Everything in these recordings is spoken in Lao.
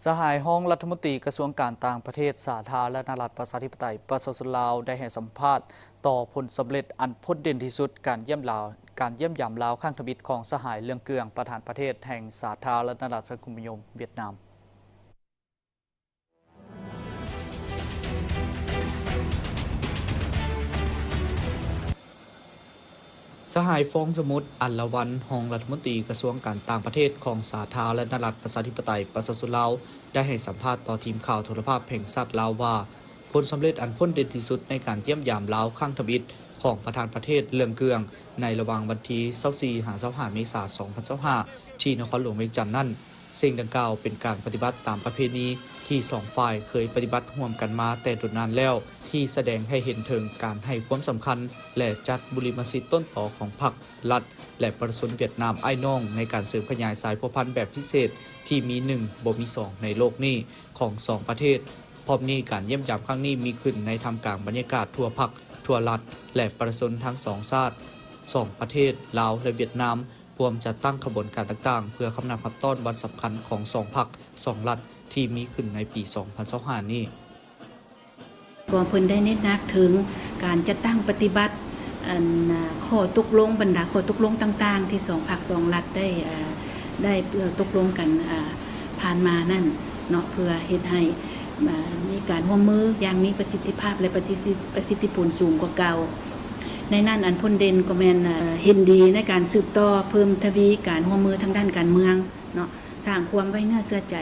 ສະຫາຍຮອງລັດຖະມົນຕີກະຊວງການຕ່າງປະເທດ ສາທາລະນະລັດ ປະຊາທິປະໄຕ ປະຊາຊົນລາວ ໄດ້ໃຫ້ສຳພາດຕໍ່ຜົນສຳເລັດອັນພົ້ນເດັ່ນທີ່ສຸດ ການຢ້ຽມລາວ ການຢ້ຽມຢາມລາວຄັ້ງທຳອິດຂອງສະຫາຍ ເລື່ອງເກືອງ ປະທານປະເທດແຫ່ງສາທາລະນະລັດສັງຄົມນິຍົມຫວຽດນາມ. ສະຫາຍ ຟອງສະໝຸດ ອັນລະວັນ ຮອງລັດຖະມົນຕີກະຊວງການຕ່າງປະເທດຂອງສາທາລະນະລັດ ປະຊາທິປະໄຕ ປະຊາຊົນລາວ ໄດ້ໃຫ້ສຳພາດຕໍ່ທີມຂ່າວໂທລະພາບແຫ່ງຊາດລາວວ່າ ຜົນສຳເລັດອັນພົ້ນເດັ່ນທີ່ສຸດໃນການຢ້ຽມຢາມລາວຄັ້ງທຳອິດຂອງປະທານປະເທດ ເລື່ອງເກືອງ ໃນລະຫວ່າງວັນທີຊາວສີ່ ຫາ ຊາວຫ້າ ເມສາ ສອງພັນຊາວຫ້າ ທີ່ນະຄອນຫຼວງວຽງຈັນນັ້ນ, ສິ່ງດັ່ງກ່າວເປັນການປະຕິບັດຕາມປະເພນີທີ່ສອງຝ່າຍເຄີຍປະຕິບັດຮ່ວມກັນມາແຕ່ດົນນານແລ້ວ, ທີ່ສະແດງໃຫ້ເຫັນເຖິງການໃຫ້ຄວາມສຳຄັນ ແລະ ຈັດບຸລິມະສິດຕົ້ນຕໍຂອງພັກ, ລັດ ແລະ ປະຊາຊົນຫວຽດນາມອ້າຍນ້ອງ ໃນການເສີມຂະຫຍາຍສາຍພົວພັນແບບພິເສດທີ່ມີໜຶ່ງບໍ່ມີສອງໃນໂລກນີ້ຂອງສອງປະເທດ. ພ້ອມນີ້, ການຢ້ຽມຢາມຄັ້ງນີ້ມີຂຶ້ນໃນທ່າມກາງບັນຍາກາດທົ່ວພັກ, ທົ່ວລັດ ແລະ ປະຊາຊົນທັງສອງຊາດ, ສອງປະເທດ, ລາວ ແລະ ຫວຽດນາມ, ພວມຈັດຕັ້ງຂະບວນການຕ່າງໆ ເພື່ອຄຳນັບຮັບຕ້ອນວັນສຳຄັນຂອງສອງພັກ, ສອງລັດ ທີ່ມີຂຶ້ນໃນປີສອງພັນຊາວຫ້ານີ້. ກໍເພິ່ນໄດ້ເນັ້ນໜັກເຖິງການຈັດຕັ້ງປະຕິບັດ ອັນ ອາ ຂໍ້ຕົກລົງ, ບັນດາຂໍ້ຕົກລົງຕ່າງໆ ທີ່ສອງພັກສອງລັດໄດ້ ອາ ໄດ້ ເອີ ຕົກລົງກັນ ອາ ຜ່ານມານັ້ນເນາະ, ເພື່ອເຮັດໃຫ້ ອາ ມີການຮ່ວມມືຢ່າງມີປະສິດທິພາບ ແລະ ປະສິດທິ ປະສິດທິຜົນສູງກວ່າເກົ່າ. ໃນນັ້ນອັນພົ້ນເດັ່ນກໍແມ່ນ ເຫັນດີໃນການສືບຕໍ່ເພີ່ມທະວີການຮ່ວມມືທາງດ້ານການເມືອງເນາະ, ສ້າງຄວາມໄວ້ເນື້ອເຊື່ອໃຈ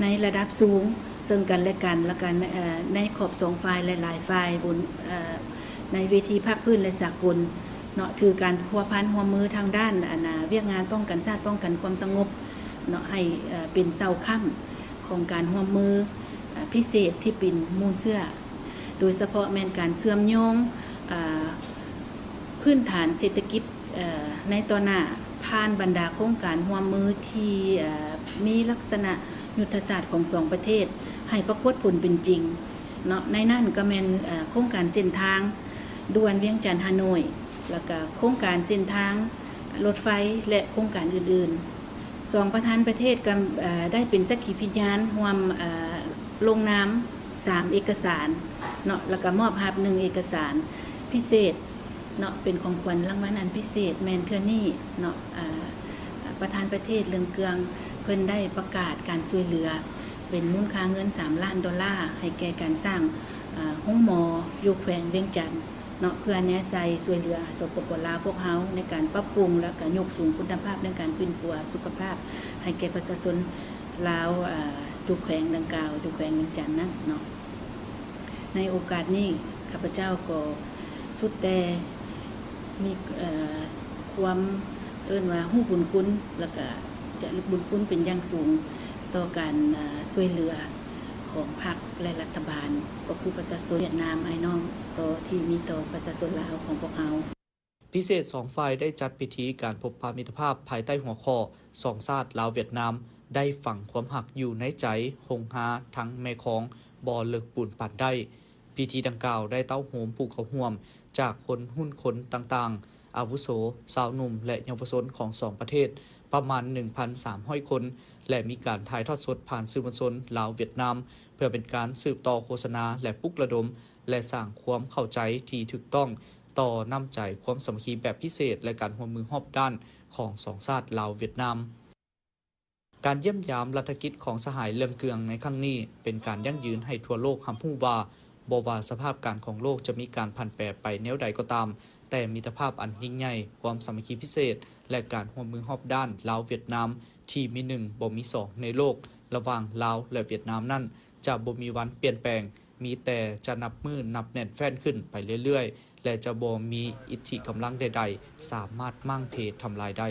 ໃນລະດັບສູງເຊິ່ງກັນແລະກັນ, ແລ້ວກໍ ເອີ ໃນຂອບສອງຝ່າຍ ແລະ ຫຼາຍຝ່າຍບົນ ເອີ ໃນເວທີພາກພື້ນ ແລະ ສາກົນເນາະ, ຖືການພົວພັນຮ່ວມມືທາງດ້ານ ອັນ ອາ ວຽກງານປ້ອງກັນຊາດ, ປ້ອງກັນຄວາມສະຫງົບເນາະ, ໃຫ້ ເອີ ເປັນເສົາຄ້ຳຂອງການຮ່ວມມື ອາ ພິເສດທີ່ເປັນມູນເຊື້ອ ໂດຍສະເພາະແມ່ນການເຊື່ອມໂຍງ ອາ ພື້ນຖານເສດຖະກິດ ເອີ ໃນຕໍ່ໜ້າ ຜ່ານບັນດາໂຄງການຮ່ວມມືທີ່ ເອີ ມີລັກສະນະຍຸດທະສາດຂອງສອງປະເທດໃຫ້ປາກົດຜົນເປັນຈິງເນາະ, ໃນນັ້ນກໍແມ່ນ ເອີ ໂຄງການເສັ້ນທາງດ່ວນວຽງຈັນ-ຮ່າໂນ້ຍ, ແລ້ວກະໂຄງການເສັ້ນທາງລົດໄຟ ແລະ ໂຄງການອື່ນໆ. ສອງປະທານປະເທດກໍ ເອີ ໄດ້ເປັນສັກຂີພິຍານຮ່ວມ ເອີ ລົງນາມສາມເອກະສານເນາະ, ແລ້ວກໍມອບຮັບໜຶ່ງເອກະສານພິເສດເນາະ, ເປັນຂອງຂວັນລາງວັນອັນພິເສດ. ແມ່ນເທື່ອນີ້ເນາະ ເອີ ປະທານປະເທດເລື່ອງເກືອງ ເພິ່ນໄດ້ປະກາດການຊ່ວຍເຫຼືອເປັນມູນຄ່າເງິນສາມລ້ານໂດລາ ໃຫ້ແກ່ການສ້າງ ເອີ ໂຮງໝໍຢູ່ແຂວງວຽງຈັນ ເນາະ, ເພື່ອແນໃສ່ຊ່ວຍເຫຼືອ ສປປ ລາວ ພວກເຮົາໃນການປັບປຸງ ແລະ ກະຍົກສູງຄຸນນະພາບໃນການຟື້ນຟູສຸຂະພາບໃຫ້ແກ່ປະຊາຊົນລາວ ອາ ຢູ່ແຂວງດັ່ງກ່າວ, ຢູ່ແຂວງວຽງຈັນນັ້ນເນາະ. ໃນໂອກາດນີ້ ຂ້າພະເຈົ້າກໍສຸດແຕ່ມີ ເອີ ຄວາມ ເອີ້ນວ່າຮູ້ບຸນຄຸນ ແລ້ວກະຈະລຶກບຸນຄຸນເປັນຢ່າງສູງຕໍ່ການ ອາ ຊ່ວຍເຫຼືອຂອງພັກ ແລະ ລັດຖະບານ ກໍຄືປະຊາຊົນຫວຽດນາມອ້າຍນ້ອງ ຕໍ່ ທີ່ມີຕໍ່ປະຊາຊົນລາວຂອງພວກເຮົາ. ພິເສດສອງຝ່າຍໄດ້ຈັດພິທີການພົບປະມິດຕະພາບພາຍໃຕ້ຫົວຂໍ້ ສອງຊາດ ລາວ-ຫວຽດນາມ ໄດ້ຝັງຄວາມຮັກຢູ່ໃນໃຈ ຫົງຫາທັງແມ່ຄອງ ບໍ່ເລິກປູນປານໄດ້. ພິທີດັ່ງກ່າວໄດ້ເຕົ້າໂຮມຜູ້ເຂົ້າຮ່ວມຈາກຄົນຮຸ່ນຄົນຕ່າງໆ ອາວຸໂສ, ຊາວໜຸ່ມ ແລະ ເຍົາວະຊົນຂອງສອງປະເທດປະມານໜຶ່ງພັນສາມຮ້ອຍຄົນ ແລະ ມີການຖ່າຍທອດສົດຜ່ານສື່ມວນຊົນລາວ-ຫວຽດນາມ ເພື່ອເປັນການສືບຕໍ່ໂຄສະນາ ແລະ ປຸກລະດົມ ແລະ ສ້າງຄວາມເຂົ້າໃຈທີ່ຖືກຕ້ອງຕໍ່ນ້ຳໃຈຄວາມສາມັກຄີແບບພິເສດ ແລະ ການຮ່ວມມືຮອບດ້ານຂອງສອງຊາດລາວ-ຫວຽດນາມ. ການຢ້ຽມຢາມລັດຖະກິດຂອງສະຫາຍເລື່ອງເກືອງໃນຄັ້ງນີ້ ເປັນການຢັ້ງຢືນໃຫ້ທົ່ວໂລກຮັບຮູ້ວ່າ ບໍ່ວ່າສະພາບການຂອງໂລກຈະມີການຜັນແປໄປແນວໃດກໍຕາມ, ແຕ່ມິດຕະພາບອັນຍິ່ງໃຫຍ່, ຄວາມສາມັກຄີພິເສດ ແລະ ການຮ່ວມມືຮອບດ້ານລາວ-ຫວຽດນາມ ທີ່ມີໜຶ່ງບໍ່ມີສອງໃນໂລກ ລະຫວ່າງລາວ ແລະ ຫວຽດນາມນັ້ນ ຈະບໍ່ມີວັນປ່ຽນແປງ, ມີແຕ່ຈະນັບມື້ນັບແໜ້ນແຟ້ນຂຶ້ນໄປເລື້ອຍໆ ແລະ ຈະບໍ່ມີອິດທິກຳລັງໃດໆ ສາມາດມ້າງເທທຳລາຍໄດ້.